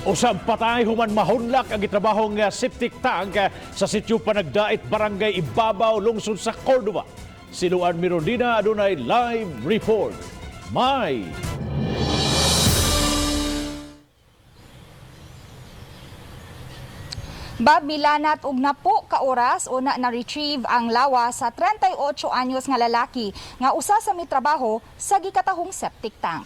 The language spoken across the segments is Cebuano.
Usab patay human mahunlak ang gitrabahong septic tank sa sitio Panagdait, Barangay Ibabaw, lungsod sa Cordova. Si Luan Mirondina adunay live report. May Bob, milanat og napo ka oras una na-retrieve ang lawa sa 38 anyos nga lalaki nga usa sa mitrabaho sa gikatahong septic tank.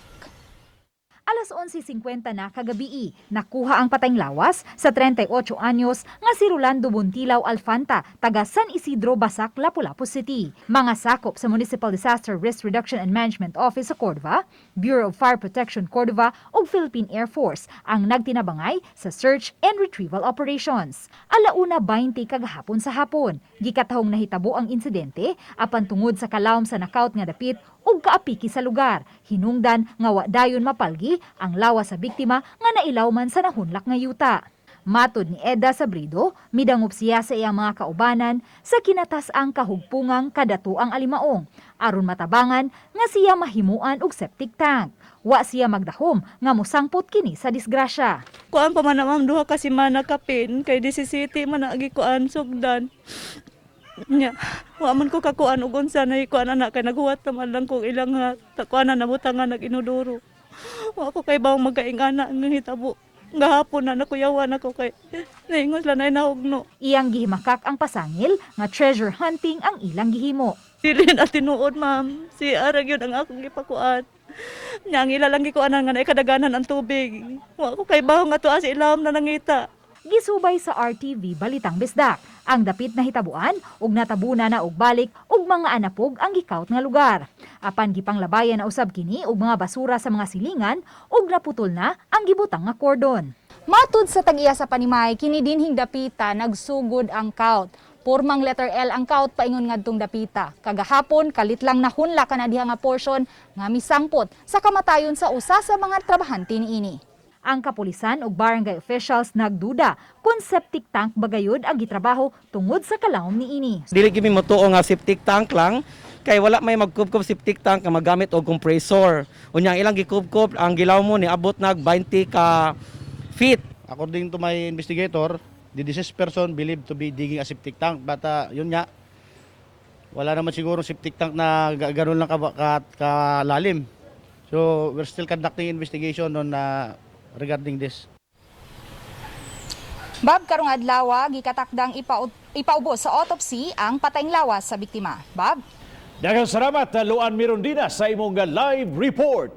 Alas 11:50 na kagabii, nakuha ang patayng lawas sa 38 anyos nga si Rolando Buntilaw Alfanta, taga San Isidro, Basak, Lapu-Lapu City. Mga sakop sa Municipal Disaster Risk Reduction and Management Office sa Cordova, Bureau of Fire Protection Cordova ug Philippine Air Force ang nagtinabangay sa search and retrieval operations. Alauna 20 kagahapon sa hapon, gikatahong nahitabo ang insidente apan tungod sa kalawom sa nakawt nga dapit ug kaapiki sa lugar. Hinungdan nga wa dayon mapalgi ang lawas sa biktima nga nailaw man sa nahunlak nga yuta. Matod ni Eda Sabrido, midangop siya sa iyang mga kaubanan sa kinatas-ang kahugpungang kadatuang alimaong aron matabangan nga siya mahimuan og septic tank. Wa siya magdahom nga mosangpot kini sa disgrasya. Kuan pa man na, ma'am, 2 ka semana kapin kay 17 man na gikuan sugdan. Nya, wa man ko kakuan og unsa na kuan ana kay naghuwat naman lang kog ilang nga kuan na nabutangan nag inodoro. Wa ko kay bawng magkaingana nga hitabo. Gahapon na nakuyawan ako kay naingos lang na nahugno. Iyang gihimakak ang pasangil nga treasure hunting ang ilang gihimo. Dili na tinuod, ma'am. Si arag yun ang akong gipakuan. Nya ang ila lang gikuanan nga naikadaganan ang tubig. Wa ko kay bawng nga tuwa sa ilawom na nangita. Gisubay sa RTV Balitang Bisdak ang dapit na hitabuan ug natabuna na og balik og mga anapog ang gikawt nga lugar. Apan gipanglabayan na usab kini og mga basura sa mga silingan ug naputol na ang gibutang nga kordon. Matud sa tag-iya sa panimay, kini dinhing dapita nagsugod ang kaut. Pormang letter L ang kaut paingon ngadtong dapita. Kagahapon kalit lang nahunla kana diha nga portion nga misangpot sa kamatayon sa usa sa mga trabahante niini. Ang kapulisan ug barangay officials nagduda kung septic tank bagayod ang gitrabaho tungod sa kalawom niini. Dili gyud mi motuo nga septic tank lang kay wala may magkubkob septic tank nga magamit og compressor. Unya ang ilang gikubkob ang gilaw mo niabot nag 20 ka feet. According to my investigator, the deceased person believed to be digging a septic tank. But yun nga, wala naman siguro septic tank na ganun lang kalalim. So we're still conducting investigation on regarding this. Bob, karong adlaw gikatakdang ipaubos sa autopsy ang patayng lawas sa biktima. Bob? Daghang salamat, Luan Mirondina, sa imong live report.